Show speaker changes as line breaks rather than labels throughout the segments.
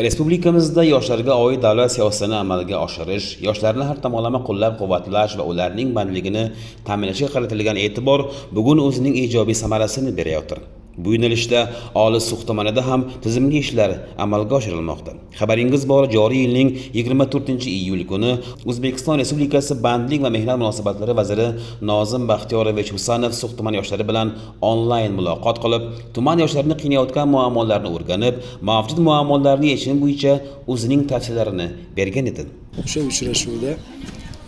Respublikamizda yoshlarga oid davlat siyosatini amalga oshirish, yoshlarni har tomonlama qo'llab-quvvatlash va ularning bandligini ta'minlashga qaratilgan e'tibor bugun o'zining ijobiy samarasini berayotir. Bu yo'nalishda Olis Sux tumanida ham tizimli ishlar amalga oshirilmoqda. Xabaringiz bor, joriy yilning 24-iyul kuni O'zbekiston Respublikasi Bandlik va mehnat munosabatlari vaziri Nozim Baxtiyorovich Husanov Sux tumani yoshlari bilan onlayn muloqot qilib, tuman yoshlarini qiynayotgan muammolarni o'rganib, mavjud muammolarni yechimi bo'yicha o'zining tavsiyalarini bergan edi.
O'sha uchrashuvda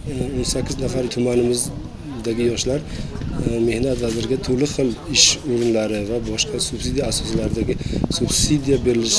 18 nafar tumanimizdagi yoshlar mehnat vaziriga turli xil ish o'rinlari va boshqa subsidiya asoslaridagi subsidiya berilish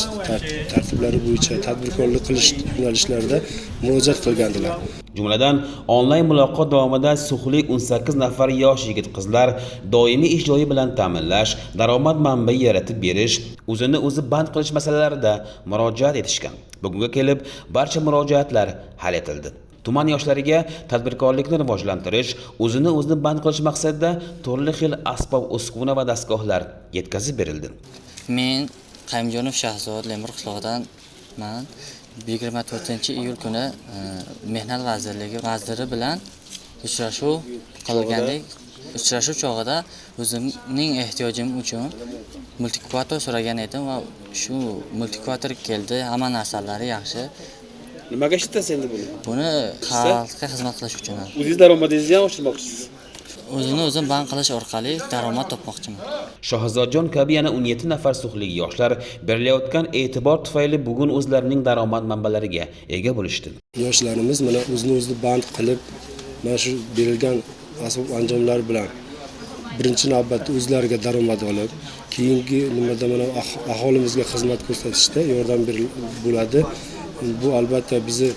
tartiblari bo'yicha tadbirkorlik qilish yo'nalishlarida murojaat qilgandilar.
Jumladan, onlayn muloqot davomida suxlik 18 nafar yosh yigit-qizlar doimiy ish joyi bilan ta'minlash, daromad manbai yaratib berish, o'zini o'zi band qilish masalalarida murojaat etishgan. Bugunga kelib barcha murojaatlar hal etildi. Tuman yoshlariga tadbirkorlikni rivojlantirish, o'zini o'zi band qilish maqsadida turli xil asbob-uskuna va dastgohlar yetkazib berildi.
Men Qayumjonov Shahzod, Lemur qishlog'idanman. 24-iyul kuni Mehnat vazirligi vaziri bilan uchrashuv qilgandik. Uchrashuv chog'ida o'zimning ehtiyojim uchun multikvator so'ragan edim va shu multikvator keldi. Hamma narsalari yaxshi.
Nimaga ishlatasiz endi buni?
Buni xalqqa xizmat qilish uchun.
O'zingiz daromadingizni ham oshirmoqchisiz.
O'zini o'zim band qilish orqali daromad topmoqchiman.
Shohzodjon kabi yana 17 nafar suxlik yoshlar berilayotgan e'tibor tufayli bugun o'zlarining daromad manbalariga ega bo'lishdi.
Yoshlarimiz mana o'zini o'zi band qilib, mana shu berilgan asbob anjomlar bilan birinchi navbatda o'zlariga daromad olib, keyingi nimada mana aholimizga xizmat ko'rsatishda yordam bo'ladi. Bu albatta bizni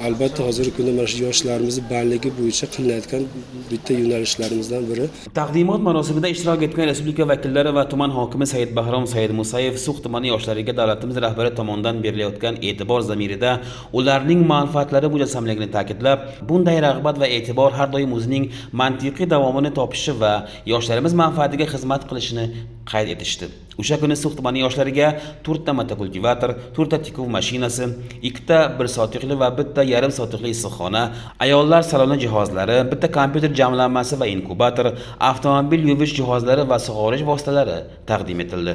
albatta hozirgi kunda mana shu yoshlarimizni bandligi bo'yicha qilinayotgan bitta yo'nalishlarimizdan biri.
Taqdimot marosimida ishtirok etgan respublika vakillari va tuman hokimi Said Bahrom Said Musayev Sux tumani yoshlariga davlatimiz rahbari tomonidan berilayotgan e'tibor zamirida ularning manfaatlari mujassamligini ta'kidlab, bunday rag'bat va e'tibor har doim o'zining mantiqiy davomini topishi va yoshlarimiz manfaatiga xizmat qilishini qayd etishdi. O'sha kuni Sux tumani yoshlariga 4 ta motokultivator, 4 ta tikuv mashinasi, 2 ta 1 sotiqli va 1 ta yarim sotiqli issiqxona, ayollar saloni jihozlari, bitta kompyuter jamlanmasi va inkubator, avtomobil yuvish jihozlari va sug'orish vositalari taqdim etildi.